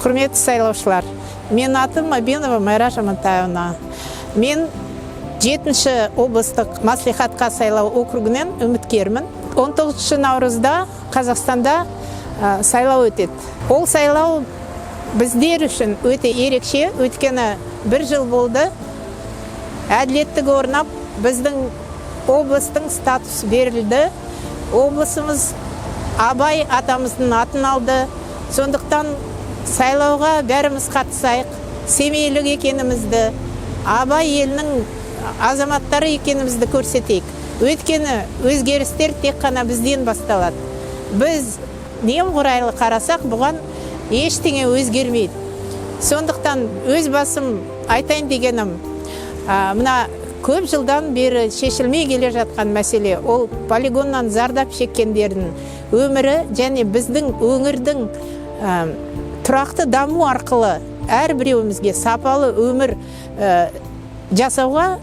Құрметті сайлаушылар, менің атым Абенова Майра Жамантаевна. Мен 7-ші облыстық мәслихатқа сайлау округінен үміткермін. 19 наурызда Қазақстанда сайлау өтеді. Ол сайлау біздер үшін өте ерекше, өйткені бір жыл болды, әділеттік орнап, біздің облыстың статусы берілді. Облысымыз Абай атамыздың атын алды. Сондықтан сайлауға бәріміз қатысайық, семейлік екенімізді, Абай елінің азаматтары екенімізді көрсетейік. Өйткені өзгерістер тек қана бізден басталады. Біз немқұрайлы қарасақ, бұған ештеңе өзгермейді. Сондықтан өз басым айтайын дегенім, мына көп жылдан бері шешілмей келе жатқан мәселе, ол полигоннан зардап шеккендердің өмірі және біздің өңірдің тұрақты даму арқылы әрбіреуімізге сапалы өмір жасауға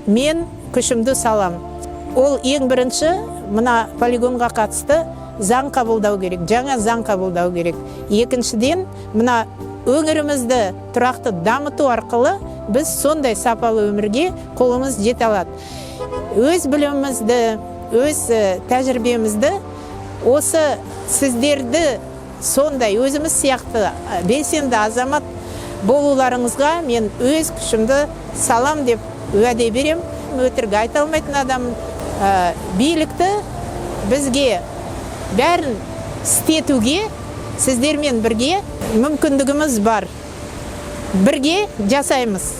мен күшімді салам. Ол ең бірінші мына полигонға қатысты заң қабылдау керек, жаңа заң қабылдау керек. Екіншіден, мына өңірімізді тұрақты дамыту арқылы біз сондай сапалы өмірге қолымыз жете алады. Өз білімімізді, өз тәжірибемізді осы сіздерді сондай өзіміз сияқты белсенді азамат болуларыңызға мен өз күшімді салам деп уәде берем. Өтірік айта алмайтын адаммын. Билікті бізге бәрін істетуге сіздермен бірге мүмкіндігіміз бар. Бірге жасаймыз.